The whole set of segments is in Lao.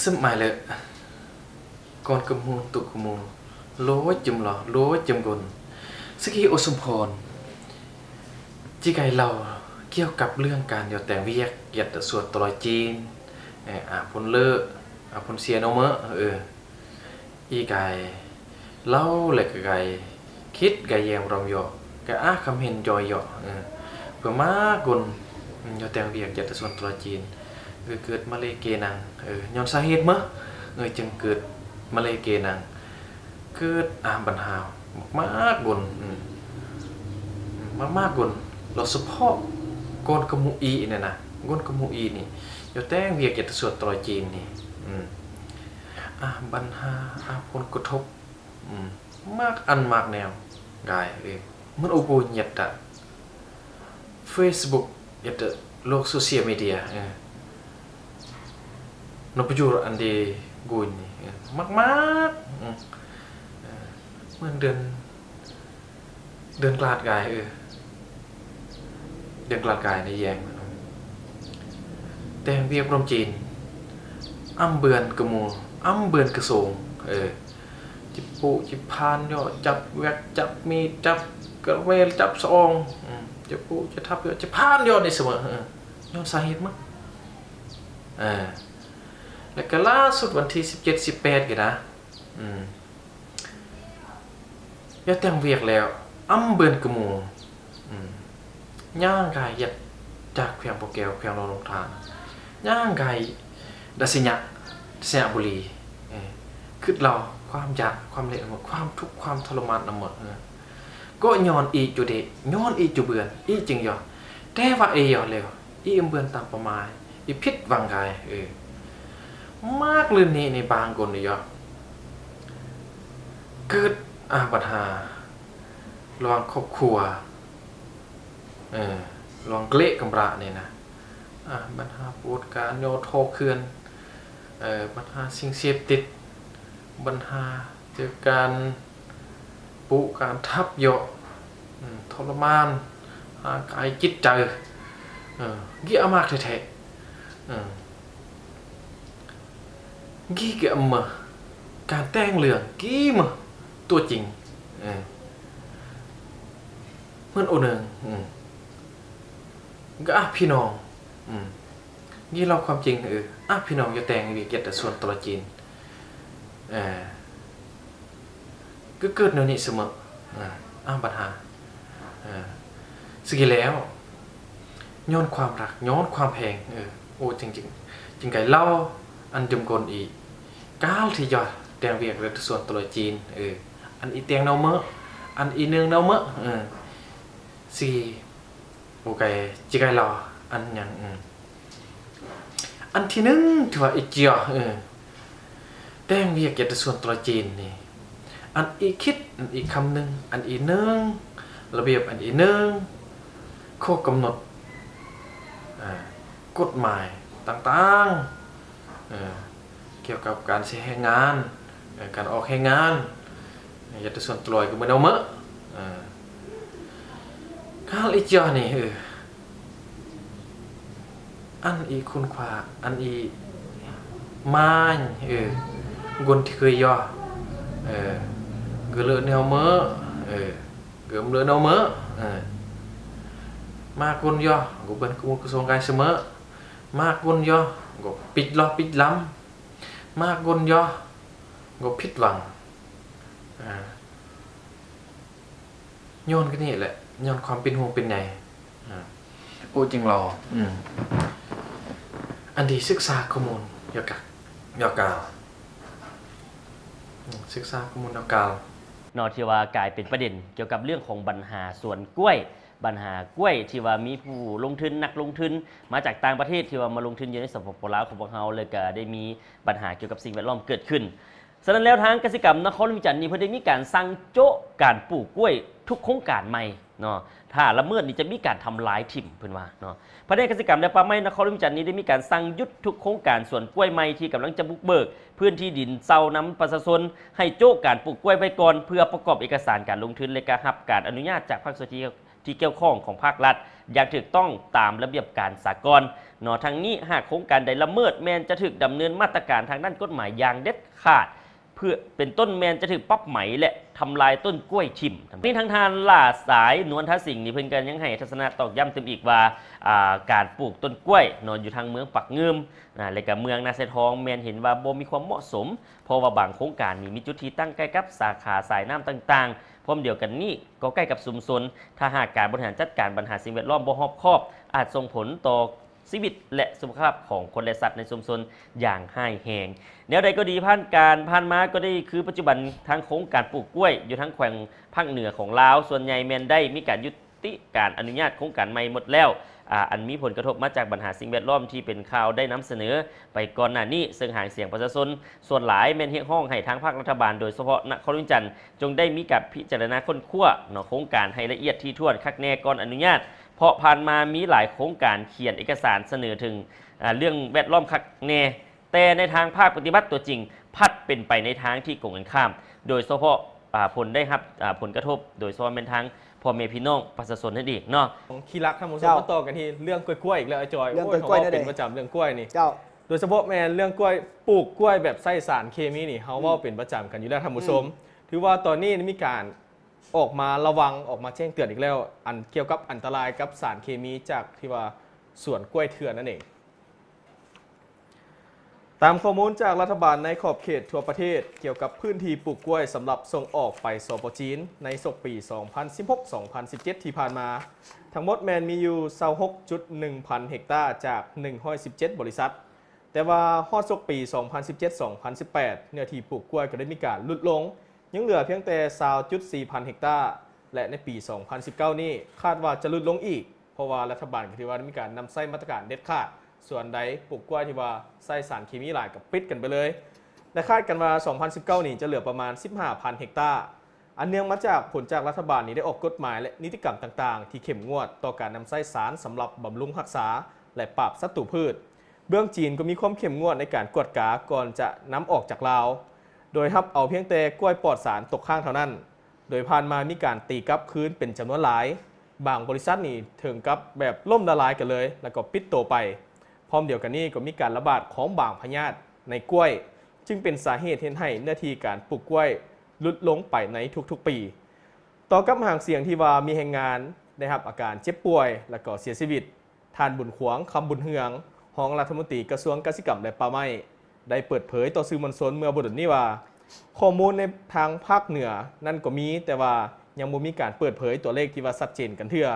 ສະໄໝເລີ ກອນກະມູນຕຸກະມູນ ໂລຍຈຶ່ມຫຼໍ ໂລຍຈຶ່ມກົນ ສະກີໂອສົມພອນ ຈິໄກເລົ່າກ່ຽວກັບເລື່ອງການຢໍແຕ່ງວຽກ ຢາດຕະສວນຕະຫຼອຍຈີນ ອາ ອາ ຜົນເລີ ອາ ຜົນເສຍເນາະເມີ ເອີ ອີກາຍເລົ່າແລະກະກາຍ ຄິດກະແຍມຣອມເຍາະ ກະອາຄຳເຫັນຢອຍເຍາະ ເອີ ເພື່ອມາກົນ ເອີ ຢໍແຕ່ງວຽກ ຢາດຕະສວນຕະຫຼອຍຈີນ ເກີດມະເລເກນັງ ເອີ ຍ້ອນສາເຫດເມີ ເອີ ຈຶ່ງເກີດມະເລເກນັງ ເກີດອາບັນຫາມາກໆກົນ ເອີ ມາກໆກົນ ແລ້ວສະເພາະກອນກະໝູອີນີ້ນະ ກອນກະໝູອີນີ້ ຢໍແຕ່ງວຽກ ຢາດຕະສວນຕະຫຼອຍຈີນນີ້ ອາບັນຫາ ອາຜົນກະທົບ ອາ ມາກອັນມາກແນວ ກາຍ ເອີ ມັນໂອໂກຍຽດຕະ ເຟສບຸກ ເຮັດໂລກໂຊຊຽວມີເດຍ ເອີ ນະປະໂຫຍດອັນເດກຸນນີ້ ເອີ ມາກໆ ເອີ ເໝືອນເດືອນ ເດືອນກລາດກາຍ ເອີ ເດືອນກລາດກາຍໃນແຍງ ແຕ່ງວຽກລົມຈີນ ອຳເບືອນກະໝູ ອຳເບືອນກະໂສງ ເອີ ຈິບປູຈິບພານເຍາະ ຈັບແວັກ ຈັບມີດ ຈັບກະເວລ ຈັບສະອອງ ອືມ ຈິບປູຈິບທັບເຍາະ ຈິບພານເຍາະນີ້ສະເໝີ ເອີ ຍ້ອນສາເຫດມັນ ເອີ ແລ້ວກະລ່າສຸດວັນທີສິບເຈັດ ສິບແປດນີ້ນະ ອືມ ຢາແຕ່ງວຽກແລ້ວ ອຳເບືອນກະໝູ ອືມ ຍ່າງກາຍຢາດຈາກແຂວງບໍ່ແກ້ວ ແຂວງຫຼວງນ້ຳທາ ຍ່າງກາຍ ດາສິຍະ ດາສິຍະບູລີ ເອີ ຄິດເລົ່າຄວາມຢາກ ຄວາມເລະລະເມີດ ຄວາມທຸກ ຄວາມທໍລະມານນຳເມີດ ເອີ ກໍຍ້ອນອີກຈຸເດ ຍ້ອນອີກຈຸເບືອນ ອີກຈຶ່ງຢໍ ແຕ່ວ່າເອຢໍແລ້ວ ອີກອຳເບືອນຕາມປະມາຍ ອີກຜິດຫວັງກາຍ ເອີ ມາກລື່ນນີ້ໃນບາງຄົນນີ້ຢໍ ເກີດ ອາ ບັນຫາລະຫວ່າງຄອບຄົວ ເອີ ລະຫວ່າງກະເລກຳລະນີ້ນະ ອາ ບັນຫາປວດການຍໍທໍເຂື່ອນ ເອີ ບັນຫາສິ່ງເສບຕິດ ບັນຫາຈາກການປຸການທັບເຍາະ ອືມ ທໍລະມານຮ່າງກາຍຈິດໃຈ ເອີ ກິອາມາກແທ້ໆ ເອີ ກີກະເມີ ການແຕ່ງເລື່ອງກີເມີຕົວຈິງ ເອີ ເໝືອນໂອເນີງ ອືມ ກະອາພີ່ນ້ອງ ອືມ ກີເລົ່າຄວາມຈິງ ເອີ ອາພີ່ນ້ອງຢ່າແຕ່ງວຽກ ຢ່າຕະຊວນຕະຫຼອຍຈີນ ເອີ ກະເກີດແນວນີ້ສະເໝີ ອາ ອາ ບັນຫາ ເອີ ສະກີແລ້ວ ຍ້ອນຄວາມຮັກ ຍ້ອນຄວາມແພງ ເອີ ໂອ ຈຶ່ງ ຈຶ່ງ ຈຶ່ງໄກເລົ່າອັນຈົ່ມກົນອີກ ການທີ່ຢາແຕ່ງວຽກ ຢາຕະຊວນຕະຫຼອຍຈີນ ເອີ ອັນອີແຕ່ງເນົາເມີ ອັນອີເນີງເນົາເມີ ເອີ ສະກີ ໂອເຄ ຈິໄກເລົ່າ ອັນຫຍັງ ອືມ ອັນທີໜຶ່ງ ຖືວ່າອີຈຽວ ເອີ ແຕ່ງວຽກ ຢາຕະຊວນຕະຫຼອຍຈີນນີ້ ອັນອີຄິດ ອັນອີຄຳນຶງ ອັນອີເນີງ ລະບຽບອັນອີເນີງ ຂໍ້ກຳນົດ ອາ ກົດໝາຍຕ່າງໆ ເອີ ກ່ຽວກັບການໃຊ້ແຮງງານ ເອີ ການອອກແຮງງານ ຢາຕະຊວນຕະຫຼອຍກະເມີເນົາເມີ ເອີ ການອີຈຽວນີ້ ເອີ ອັນອີຄຸນຂວາ ອັນອີມາຍ ເອີ ກົນທີ່ເຄີຍຢໍ ເອີ ກະເລີເນົາເມີ ເອີ ກະເລີເນົາເມີ ເອີ ມາກົນຢໍ ກະເບິ່ນກະມຸກະສົງກາຍສະເໝີ ມາກົນຢໍ ກະປິດຫຼໍ້ປິດລຳ ມາກົນຢໍ ກະຜິດຫວັງ ອາ ຍ້ອນກະນີ້ແຫຼະ ຍ້ອນຄວາມເປັນຫ່ວງເປັນໃຍ ອາ ໂອ ຈຶ່ງເວົ້າ ອືມ ອັນທີ່ສຶກສາຂໍ້ມູນ ຢາກ ຢາກກ່າວ ອືມ ສຶກສາຂໍ້ມູນ ຢາກກ່າວ ເນາະ ທີ່ວ່າກາຍເປັນປະເດັນກ່ຽວກັບເລື່ອງຂອງບັນຫາສວນກ້ວຍ ບັນຫາກ້ວຍທີ່ວ່າມີຜູ້ລົງທຶນ ນັກລົງທຶນມາຈາກຕ່າງປະເທດ ທີ່ວ່າມາລົງທຶນຢູ່ໃນ ສປປ ລາວ ຂອງພວກເຮົາ ແລ້ວກະໄດ້ມີບັນຫາກ່ຽວກັບສິ່ງແວດລ້ອມເກີດຂຶ້ນ. ສະນັ້ນແລ້ວ ທາງກະສິກຳນະຄອນຫຼວງວຽງຈັນນີ້ ເພິ່ນໄດ້ມີການສັ່ງໂຈະການປູກກ້ວຍທຸກໂຄງການໃໝ່ເນາະ ຖ້າລະເມີດນີ້ຈະມີການທຳລາຍຖິ້ມ ເພິ່ນວ່າເນາະ. ພະແນກກະສິກຳ ແລະ ປ່າໄມ້ນະຄອນຫຼວງວຽງຈັນນີ້ ໄດ້ມີການສັ່ງຢຸດທຸກໂຄງການສວນກ້ວຍໃໝ່ທີ່ກຳລັງຈະບຸກເບີກພື້ນທີ່ດິນເຊົ່ານຳປະຊາຊົນ ໃຫ້ໂຈະການປູກກ້ວຍໄວ້ກ່ອນ ເພື່ອປະກອບເອກະສານການລົງທຶນ ແລະ ກະຮັບການອະນຸຍາດຈາກພາກສ່ວນທີ່ ທີ່ກ່ຽວຂ້ອງຂອງພາກລັດ ຢ່າງຖືກຕ້ອງຕາມລະບຽບການສາກອນເນາະ. ທັງນີ້ ຫາກໂຄງການໃດລະເມີດ ແມ່ນຈະຖືກດຳເນີນມາດຕະການທາງດ້ານກົດໝາຍຢ່າງເດັດຂາດ ເພື່ອເປັນຕົ້ນແມ່ນຈະຖືກປັບໃໝ ແລະ ທຳລາຍຕົ້ນກ້ວຍຖິ້ມ. ນີ້ ທາງທ່ານຫຼ້າສາຍ ນວນທະສິງ ນີ້ ເພິ່ນກໍຍັງໃຫ້ທັດສະນະຕອກຢ້ຳຕື່ມອີກວ່າ ອາ ການປູກຕົ້ນກ້ວຍເນາະ ຢູ່ທາງເມືອງປາກງື່ມ ອາ ແລະ ກໍເມືອງນາຊາຍທອງ ແມ່ນເຫັນວ່າບໍ່ມີຄວາມເໝາະສົມ ເພາະວ່າບາງໂຄງການນີ້ມີຈຸດທີ່ຕັ້ງໃກ້ກັບສາຂາສາຍນ້ຳຕ່າງໆ. ພ້ອມດຽວກັນນີ້ ກໍໃກ້ກັບຊຸມຊົນ, ຖ້າຫາກການບໍລິຫານຈັດການບັນຫາສິ່ງແວດລ້ອມບໍ່ຮອບຄອບ ອາດສົ່ງຜົນຕໍ່ຊີວິດ ແລະ ສຸຂະພາບຂອງຄົນ ແລະ ສັດໃນຊຸມຊົນຢ່າງຮ້າຍແຮງ. ແນວໃດກໍດີ, ຜ່ານການຜ່ານມາກໍດີ ຄືປັດຈຸບັນ ທາງໂຄງການປູກກ້ວຍຢູ່ທາງແຂວງພາກເໜືອຂອງລາວ ສ່ວນໃຫຍ່ແມ່ນໄດ້ມີການຢຸດຕິການອະນຸຍາດໂຄງການໃໝ່ໝົດແລ້ວ. ອາ ອັນມີຜົນກະທົບມາຈາກບັນຫາສິ່ງແວດລ້ອມທີ່ເປັນຂ່າວໄດ້ນຳສະເໜີໄປກ່ອນໜ້ານີ້, ເຊິ່ງຫາງສຽງປະຊາຊົນສ່ວນຫຼາຍແມ່ນຮຽກຮ້ອງໃຫ້ທາງພາກລັດຖະບານ ໂດຍສະເພາະນະຄອນຫຼວງວຽງຈັນ ຈົ່ງໄດ້ມີການພິຈາລະນາຄົ້ນຄວ້າເນາະ ໂຄງການໃຫ້ລະອຽດຖີ່ຖ້ວນຄັກແນ່ກ່ອນອະນຸຍາດ, ເພາະຜ່ານມາມີຫຼາຍໂຄງການຂຽນເອກະສານສະເໜີເຖິງ ອາ ເລື່ອງແວດລ້ອມຄັກແນ່, ແຕ່ໃນທາງພາກປະຕິບັດຕົວຈິງ ພັດເປັນໄປໃນທາງທີ່ກົງກັນຂ້າມ, ໂດຍສະເພາະ ອາ ຜົນໄດ້ຮັບ ອາ ຜົນກະທົບ ໂດຍສະເພາະແມ່ນທາງພໍ່ແມ່ພີ່ນ້ອງປະຊາຊົນນັ້ນເອງເນາະ. ຂີ້ລັກ ທ່ານຜູ້ຊົມ. ເຈົ້າ. ມາຕໍ່ກັນທີ່ເລື່ອງກ້ວຍໆອີກແລ້ວ ອ້າຍຈອຍ. ເລື່ອງ ໂອ້ຍ ກ້ວຍໆ ເຮົາເວົ້າເປັນປະຈຳເລື່ອງກ້ວຍນີ້. ເຈົ້າ. ໂດຍສະເພາະແມ່ນເລື່ອງກ້ວຍ, ປູກກ້ວຍແບບໃຊ້ສານເຄມີນີ້ ເຮົາເວົ້າເປັນປະຈຳກັນຢູ່ແລ້ວ ທ່ານຜູ້ຊົມ. ອືມ. ຖືວ່າຕອນນີ້ມີການອອກມາລະວັງ, ອອກມາແຈ້ງເຕືອນອີກແລ້ວ ອັນກ່ຽວກັບອັນຕະລາຍກັບສານເຄມີຈາກທີ່ວ່າສວນກ້ວຍເຖື່ອນນັ້ນເອງ. ຕາມຂໍ້ມູນຈາກລັດຖະບານໃນຂອບເຂດທົ່ວປະເທດ ກ່ຽວກັບພື້ນທີ່ປູກກ້ວຍສຳລັບສົ່ງອອກໄປ ສປ ຈີນ ໃນສົກປີ ສອງພັນສິບຫົກ ສອງພັນສິບເຈັດ ທີ່ຜ່ານມາ ທັງໝົດແມ່ນມີຢູ່ ຊາວຫົກຈຸດໜຶ່ງພັນເຮັກຕາ ຈາກ ໜຶ່ງຮ້ອຍສິບເຈັດ ບໍລິສັດ, ແຕ່ວ່າຮອດສົກປີ ສອງພັນສິບເຈັດ ສອງພັນສິບແປດ ເນື້ອທີ່ປູກກ້ວຍກໍໄດ້ມີການຫຼຸດລົງ, ຍັງເຫຼືອພຽງແຕ່ ຊາວຈຸດສີ່ພັນເຮັກຕາ ແລະ ໃນປີ ສອງພັນສິບເກົ້ານີ້ ຄາດວ່າຈະຫຼຸດລົງອີກ ເພາະວ່າລັດຖະບານກໍຖືວ່າໄດ້ມີການນຳໃຊ້ມາດຕະການເດັດຂາດ, ສວນໃດປູກກ້ວຍທີ່ວ່າໃຊ້ສານເຄມີຫຼາຍກໍປິດກັນໄປເລີຍ ແລະ ຄາດກັນວ່າ ສອງພັນສິບເກົ້ານີ້ຈະເຫຼືອປະມານ ສິບຫ້າພັນເຮັກຕາ. ອັນເນື່ອງມາຈາກຜົນຈາກລັດຖະບານນີ້ໄດ້ອອກກົດໝາຍ ແລະ ນິຕິກຳຕ່າງໆ ທີ່ເຂັ້ມງວດຕໍ່ການນຳໃຊ້ສານສຳລັບບຳລຸງຮັກສາ ແລະ ປາບສັດຕູພືດ. ເບື້ອງຈີນກໍມີຄວາມເຂັ້ມງວດໃນການກວດກາກ່ອນຈະນຳອອກຈາກລາວ, ໂດຍຮັບເອົາພຽງແຕ່ກ້ວຍປອດສານຕົກຄ້າງເທົ່ານັ້ນ. ໂດຍຜ່ານມາມີການຕີກັບຄືນເປັນຈຳນວນຫຼາຍ, ບາງບໍລິສັດນີ້ເຖິງກັບແບບລົ້ມລະລາຍກັນເລີຍ ແລ້ວກໍປິດໂຕໄປ. ພ້ອມດຽວກັນນີ້ກໍມີການລະບາດຂອງບາງພະຍາດໃນກ້ວຍ, ຈຶ່ງເປັນສາເຫດເຮັດໃຫ້ເນື້ອທີ່ການປູກກ້ວຍຫຼຸດລົງໄປໃນທຸກໆປີ. ຕໍ່ກັບຫາງສຽງທີ່ວ່າມີແຮງງານໄດ້ຮັບອາການເຈັບປ່ວຍ ແລ້ວກໍເສຍຊີວິດ, ທ່ານ ບຸນຂວາງ ຄຳບຸນເຮືອງ ຮອງລັດຖະມົນຕີກະຊວງກະສິກຳ ແລະ ປ່າໄມ້ ໄດ້ເປີດເຜີຍຕໍ່ສື່ມວນຊົນເມື່ອບໍ່ດົນນີ້ວ່າ ຂໍ້ມູນໃນທາງພາກເໜືອນັ້ນກໍມີ, ແຕ່ວ່າຍັງບໍ່ມີການເປີດເຜີຍຕົວເລກທີ່ວ່າຊັດເຈນກັນເທື່ອ.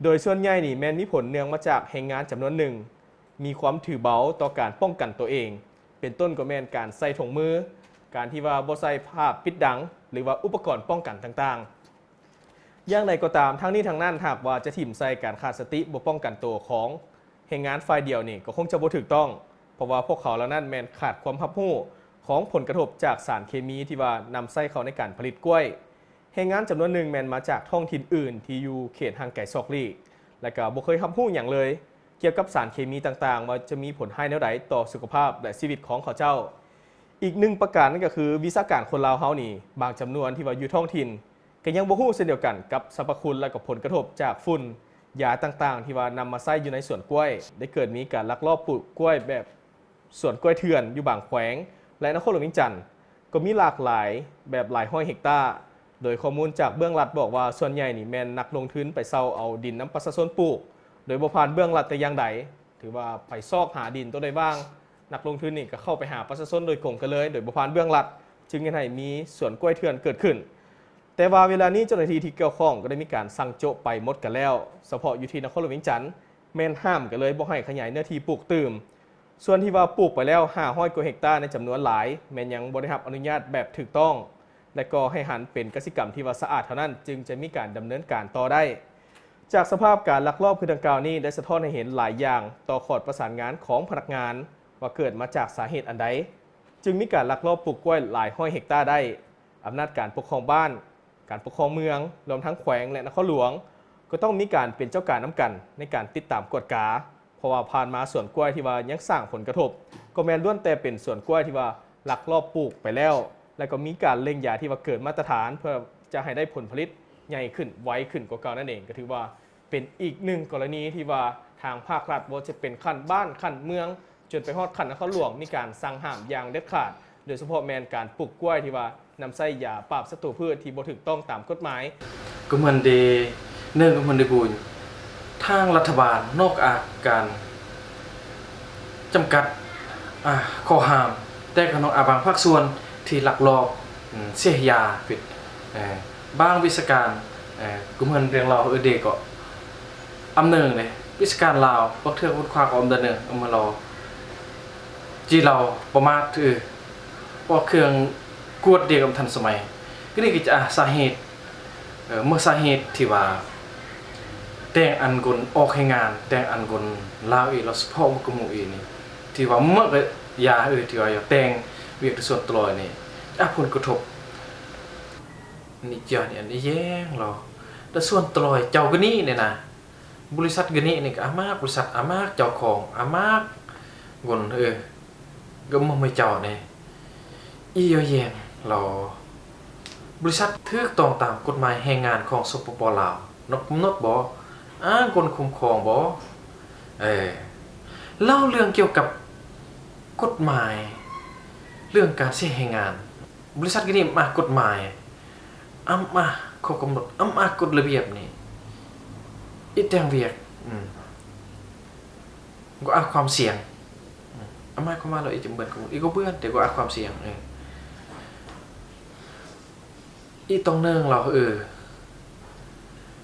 ໂດຍສ່ວນໃຫຍ່ນີ້ແມ່ນມີຜົນເນື່ອງມາຈາກແຮງງານຈຳນວນໜຶ່ງມີຄວາມຖືເບົາຕໍ່ການປ້ອງກັນຕົວເອງ, ເປັນຕົ້ນກໍແມ່ນການໃສ່ຖົງມື, ການທີ່ວ່າບໍ່ໃສ່ຜ້າປິດດັງ ຫຼືວ່າອຸປະກອນປ້ອງກັນຕ່າງໆ. ຢ່າງໃດກໍຕາມ, ທັງນີ້ທັງນັ້ນ, ຫາກວ່າຈະຖິ້ມໃສ່ການຂາດສະຕິບໍ່ປ້ອງກັນໂຕຂອງແຮງງານຝ່າຍດຽວນີ້ ກໍຄົງຈະບໍ່ຖືກຕ້ອງ, ເພາະວ່າພວກເຂົາເຫຼົ່ານັ້ນແມ່ນຂາດຄວາມຮັບຮູ້ຂອງຜົນກະທົບຈາກສານເຄມີທີ່ວ່ານຳໃຊ້ເຂົ້າໃນການຜະລິດກ້ວຍ. ແຮງງານຈຳນວນໜຶ່ງແມ່ນມາຈາກທ້ອງຖິ່ນອື່ນທີ່ຢູ່ເຂດຫ່າງໄກສອກຫຼີກ, ແລະ ກໍບໍ່ເຄີຍຮັບຮູ້ຫຍັງເລີຍກ່ຽວກັບສານເຄມີຕ່າງໆ ວ່າຈະມີຜົນຮ້າຍແນວໃດຕໍ່ສຸຂະພາບ ແລະ ຊີວິດຂອງເຂົາເຈົ້າ. ອີກໜຶ່ງປະການນັ້ນກໍຄື ວິຊາການຄົນລາວເຮົານີ້ ບາງຈຳນວນທີ່ວ່າຢູ່ທ້ອງຖິ່ນ ກໍຍັງບໍ່ຮູ້ເຊັ່ນດຽວກັນກັບສັບພະຄຸນ ແລະ ກໍຜົນກະທົບຈາກຝຸ່ນ, ຢາຕ່າງໆ ທີ່ວ່ານຳມາໃຊ້ຢູ່ໃນສວນກ້ວຍ. ໄດ້ເກີດມີການລັກລອບປູກກ້ວຍແບບສວນກ້ວຍເຖື່ອນຢູ່ບາງແຂວງ ແລະ ນະຄອນຫຼວງວຽງຈັນ ກໍມີຫຼາກຫຼາຍ ແບບຫຼາຍຮ້ອຍເຮັກຕາ. ໂດຍຂໍ້ມູນຈາກເບື້ອງລັດບອກວ່າ ສ່ວນໃຫຍ່ນີ້ແມ່ນນັກລົງທຶນໄປເຊົ່າເອົາດິນນຳປະຊາຊົນປູກ ໂດຍບໍ່ຜ່ານເບື້ອງລັດແຕ່ຢ່າງໃດ. ຖືວ່າໄປຊອກຫາດິນຕົວໃດວ່າງ, ນັກລົງທຶນນີ້ກໍເຂົ້າໄປຫາປະຊາຊົນໂດຍກົງກັນເລີຍ ໂດຍບໍ່ຜ່ານເບື້ອງລັດ, ຈຶ່ງເຮັດໃຫ້ມີສວນກ້ວຍເຖື່ອນເກີດຂຶ້ນ. ແຕ່ວ່າເວລານີ້ເຈົ້າໜ້າທີ່ທີ່ກ່ຽວຂ້ອງກໍໄດ້ມີການສັ່ງໂຈະໄປໝົດກັນແລ້ວ, ສະເພາະຢູ່ທີ່ນະຄອນຫຼວງວຽງຈັນ ແມ່ນຫ້າມກັນເລີຍ ບໍ່ໃຫ້ຂະຫຍາຍເນື້ອທີ່ປູກຕື່ມ. ສ່ວນທີ່ວ່າປູກໄປແລ້ວຫ້າຮ້ອຍກວ່າເຮັກຕາໃນຈຳນວນຫຼາຍ ແມ່ນຍັງບໍ່ໄດ້ຮັບອະນຸຍາດແບບຖືກຕ້ອງ ແລະ ກໍໃຫ້ຫັນເປັນກະສິກຳທີ່ວ່າສະອາດເທົ່ານັ້ນ ຈຶ່ງຈະມີການດຳເນີນການຕໍ່ໄດ້. ຈາກສະພາບການລັກລອບຄືດັ່ງກ່າວນີ້ ໄດ້ສະທ້ອນໃຫ້ເຫັນຫຼາຍຢ່າງຕໍ່ຂອດປະສານງານຂອງພະນັກງານ ວ່າເກີດມາຈາກສາເຫດອັນໃດ ຈຶ່ງມີການລັກລອບປູກກ້ວຍຫຼາຍຮ້ອຍເຮັກຕາໄດ້. ອຳນາດການປົກຄອງບ້ານ, ການປົກຄອງເມືອງ, ລວມທັງແຂວງ ແລະ ນະຄອນຫຼວງ ກໍຕ້ອງມີການເປັນເຈົ້າການນຳກັນໃນການຕິດຕາມກວດກາ, ເພາະວ່າຜ່ານມາສວນກ້ວຍທີ່ວ່າຍັງສ້າງຜົນກະທົບ ກໍແມ່ນລ້ວນແຕ່ເປັນສວນກ້ວຍທີ່ວ່າລັກລອບປູກໄປແລ້ວ ແລະ ກໍມີການເລັ່ງຢາທີ່ວ່າເກີນມາດຕະຖານ ເພື່ອຈະໃຫ້ໄດ້ຜົນຜະລິດໃຫຍ່ຂຶ້ນ, ໄວຂຶ້ນກວ່າເກົ່ານັ້ນເອງ. ກໍຖືວ່າ ເປັນອີກໜຶ່ງກໍລະນີທີ່ວ່າທາງພາກລັດ ບໍ່ວ່າຈະເປັນຂັ້ນບ້ານ, ຂັ້ນເມືອງ, ຈົນໄປຮອດຂັ້ນນະຄອນຫຼວງ ມີການສັ່ງຫ້າມຢ່າງເດັດຂາດ, ໂດຍສະເພາະແມ່ນການປູກກ້ວຍທີ່ວ່ານຳໃຊ້ຢາປາບສັດຕູພືດທີ່ບໍ່ຖືກຕ້ອງຕາມກົດໝາຍ. ກໍເໝືອນເດ ເນີ ກໍເໝືອນເດບູຍ ທາງລັດຖະບານນອກຈາກການຈຳກັດ ອາ ຂໍ້ຫ້າມ ແຕ່ກໍຍັງອາ ບາງພາກສ່ວນທີ່ລັກລອບ ອາ ເສຍຢາພິດ ເອີ ບາງວິຊາການ ເອີ ກໍເໝືອນເລື່ອງລາວເອີເດ ກໍອຳເນີງເດ້ ວິຊາການລາວ ບາງເທື່ອຄົນຄວ້າກໍອຳເນີງ ອຳມາລອ ຈີລາວປະໝາດ ເອີ ເພາະເຄື່ອງກວດເດກໍທັນສະໄໝ ກໍນີ້ກໍຈະ ອາ ສາເຫດ ເອີ ເມື່ອສາເຫດທີ່ວ່າແຕ່ງອັນກົນອອກແຮງງານ ແຕ່ງອັນກົນລາວອີກ ແລ້ວສະເພາະໝູ່ກະໝູ່ອີກນີ້ ທີ່ວ່າເໝີກະຢາ ເອີ ທີ່ວ່າຢາກແຕ່ງວຽກໃນສວນຕະຫຼອຍນີ້ ອາ ຜົນກະທົບ ນີ້ຈະນີ້ອັນນີ້ແຍງລາວ ແຕ່ສວນຕະຫຼອຍເຈົ້າກະນີ້ນີ້ນະ ບໍລິສັດກະນີ້ນີ້ກະອາມາກ ບໍລິສັດອາມາກ ເຈົ້າຂອງອາມາກ ກົນ ເອີ ກໍມາໃຫ້ເຈົ້າແດ່ ອີ່ຍໍແຍງລາວ ບໍລິສັດຖືກຕ້ອງຕາມກົດໝາຍແຮງງານຂອງ ສປປ ລາວ ນອກກຳນົດບໍ່? ອ້າງກົນຄຸ້ມຄອງບໍ່? ເອີ ເລົ່າເລື່ອງກ່ຽວກັບກົດໝາຍ ເລື່ອງການເສຍແຮງງານ ບໍລິສັດກະນີ້ອຳອາກົດໝາຍ ອຳອາຂໍ້ກຳນົດ ອຳອາກົດລະບຽບນີ້ ອີ່ແຕ່ງວຽກ ອືມ ກໍອາຄວາມສ່ຽງ ອືມ ອາໝາຍຄວາມວ່າເຮົາອີ່ຈະເບື່ອນ ອີ່ກໍເບື່ອນ ແຕ່ກໍອາຄວາມສ່ຽງ ເອີ ອີ່ຕ້ອງເນີງລາວ ເອີ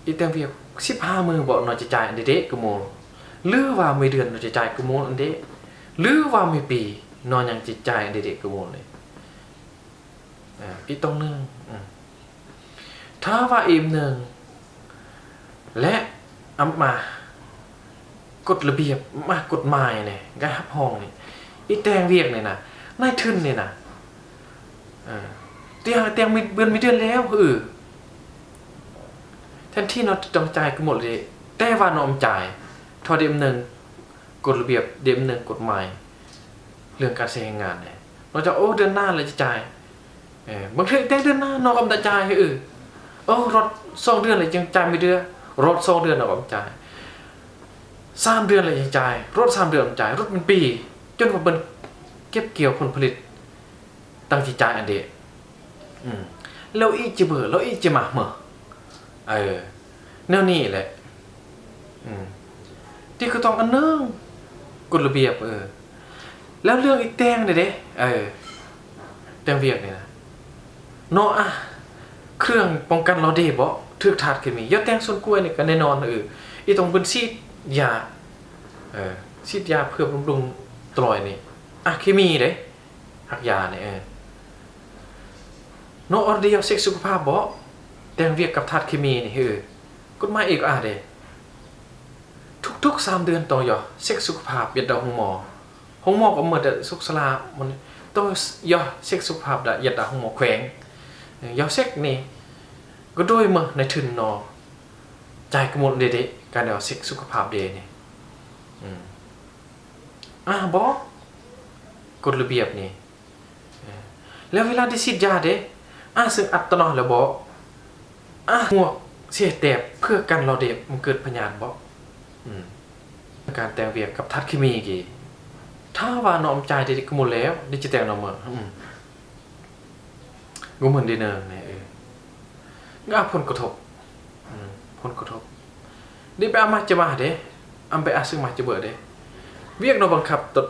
ອີ່ແຕ່ງວຽກສິບຫ້າມື້ບໍເນາະ ຈະຈ່າຍອັນເດເດກະໂມ ຫຼືວ່າມີເດືອນເນາະ ຈະຈ່າຍກະໂມອັນເດ ຫຼືວ່າມີປີເນາະ ຍັງຈະຈ່າຍອັນເດເດກະໂມເລີຍ ອີ່ຕ້ອງເນີງ ອືມ ຖ້າວ່າອີ່ໜຶ່ງ ແລະ ອຳມາກົດລະບຽບ ອຳມາກົດໝາຍນີ້ ການຮັບຮອງນີ້ ອີ່ແຕ່ງວຽກນີ້ນະ ນາຍທຶນນີ້ນະ ເອີ ແຕ່ງ ແຕ່ງມີເດືອນ ມີເດືອນແລ້ວ ເອີ ແທນທີ່ເນາະຕ້ອງຈ່າຍກະໝົດເລີຍ ແຕ່ວ່າເນາະອຳຈ່າຍ ເທົ່າເດມໜຶ່ງ ກົດລະບຽບ ເດມໜຶ່ງກົດໝາຍ ເລື່ອງການໃຊ້ແຮງງານເດ້ ເນາະຈະ ໂອ້ ເດືອນໜ້າແລ້ວຈະຈ່າຍ ເອີ ບາງເທື່ອແຕ່ເດືອນໜ້າເນາະກໍບໍ່ໄດ້ຈ່າຍ ເອີ ໂອ້ ຮອດສອງເດືອນແລ້ວຈຶ່ງຈ່າຍມີເດືອ ຮອດສອງເດືອນເນາະກໍບໍ່ຈ່າຍ ສາມເດືອນແລ້ວຍັງຈ່າຍ ຮອດສາມເດືອນບໍ່ຈ່າຍ ຮອດເປັນປີ ຈົນວ່າເພິ່ນເກັບກ່ຽວຜົນຜະລິດ ຕັ້ງຊິຈ່າຍອັນເດ ອືມ ແລ້ວອີ່ຈະເບີ ແລ້ວອີ່ຈະມາເມີ ເອີ ແນວນີ້ແຫຼະ ອືມ ທີ່ກໍຕ້ອງອັນໜຶ່ງ ກົດລະບຽບ ເອີ ແລ້ວເລື່ອງອີ່ແຕ່ງເດ້ ເອີ ແຕ່ງວຽກນີ້ນະ ເນາະ ອາ ເຄື່ອງປ້ອງກັນລາວເດບໍ ຖືກທາດເຄມີ ຢາແຕ່ງສວນກ້ວຍນີ້ກໍແນ່ນອນ ເອີ ອີ່ຕ້ອງເພິ່ນສີດຢາ ເອີ ສີດຢາເພື່ອບຳລຸງຕະຫຼອຍນີ້ ອາ ເຄມີເດ້ ຮັກຢານີ້ ເອີ ເນາະ ອອດດີເຊັກສຸຂະພາບບໍ ແຕ່ງວຽກກັບທາດເຄມີນີ້ ເອີ ກົດໝາຍເອກອາເດ້ ທຸກໆສາມເດືອນຕ້ອງຢໍ້ເຊັກສຸຂະພາບ ເຮັດດອກໂຮງໝໍ ໂຮງໝໍກໍເໝິດແຕ່ສຸກສາລາ ມັນຕ້ອງຢໍ້ເຊັກສຸຂະພາບ ຢາດາໂຮງໝໍແຂວງ ຢໍ້ເຊັກນີ້ ກໍໂດຍເໝີນາຍທຶນເນາະ ຈ່າຍກະໝົດເດ ການຢໍ້ເຊັກສຸຂະພາບເດນີ້ ອືມ ອາ ບໍ ກົດລະບຽບນີ້ ເອີ ແລ້ວເວລາໄດ້ສີດຢາເດ້ ອາ ເຊິ່ງອັດຕະນອດແລ້ວບໍ ອາ ໝວກເສຍແຕບເພື່ອກັນລາວເດ ມັນເກີດພະຍາດບໍ ອືມ ການແຕ່ງວຽກກັບທາດເຄມີກີ້ ຖ້າວ່ານ້ອງຈ່າຍໄດ້ກະໝົດແລ້ວ ໄດ້ຈະແຕ່ງນ້ອງເມີ ອືມ ກໍເໝືອນເດເນີງນີ້ ເອີ ກໍອາ ຜົນກະທົບ ອືມ ຜົນກະທົບ ນີ້ໄປອາມາຈະມາເດ້ ອາໄປອາຊຶມາຈະເບີເດ້ ວຽກນ້ອງບັງຄັບຕະ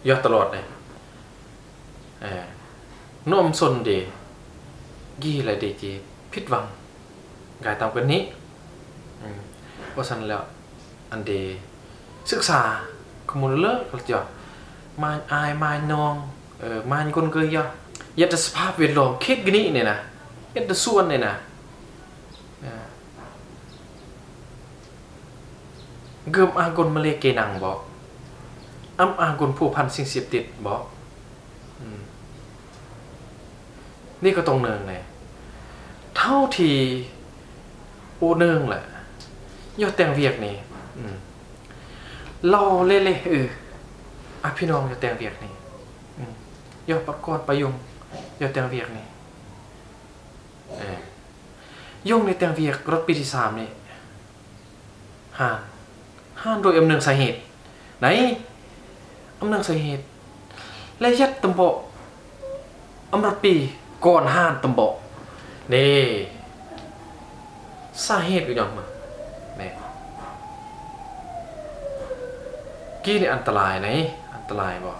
ຢອດຕະຫຼອດເດ້ ເອີ ນ້ອງສົນເດ ກີ້ລະເດຈີຜິດຫວັງ ກາຍຕາມກັນນີ້ ອືມ ເພາະສະນັ້ນແລ້ວ ອັນເດ ສຶກສາ ຂະໂມຍເລີກ ເຂົາຈະມາຍອາຍ ມາຍນ້ອງ ເອີ ມາຍກົນເກີຍ ເຮັດແຕ່ສະພາບແວດລ້ອມເຂດກະນິນີ້ນະ ເຮັດແຕ່ສວນນີ້ນະ ເອີ ເກີມອາກົນມະເລເກນັງບໍ ອຳອາກົນພົວພັນສິ່ງເສບຕິດບໍ ອືມ ນີ້ກໍຕ້ອງເນີງແນ່ ເທົ່າທີ່ໂອເນີງແຫຼະ ຢ່າແຕ່ງວຽກນີ້ ອືມ ເລົ່າເລເລ ເອີ ອາ ພີ່ນ້ອງຢ່າແຕ່ງວຽກນີ້ ອືມ ຢ່າປະກອນປະຍົງ ຢ່າແຕ່ງວຽກນີ້ ເອີ ຍົງນີ້ແຕ່ງວຽກລົດປີທີສາມນີ້ ຮ້ານ ຮ້ານໂດຍອຳເນື່ອງສາເຫດ ໃນ ອຳເນື່ອງສາເຫດ ແລະ ຍັດຕຳເບາະ ອຳລັດປີກ່ອນຮ້ານຕຳເບາະ ເດ້ ສາເຫດກໍຍ້ອນມາ ແນ່ ກີ້ນີ້ອັນຕະລາຍໃນ ອັນຕະລາຍບໍ່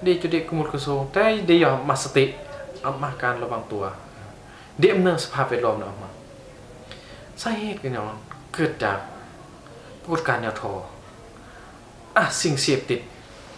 ເດຈຸເດກະມຸດກະໂຊງ ແຕ່ໄດ້ຍອມມາສະຕິ ອຳມາການລະວັງຕົວ ເດອຳເນື່ອງສະພາບແວດລ້ອມນະອອກມາ ສາເຫດກໍຍ້ອນເກີດຈາກປາກົດການຍາທໍ ອາ ສິ່ງເສບຕິດ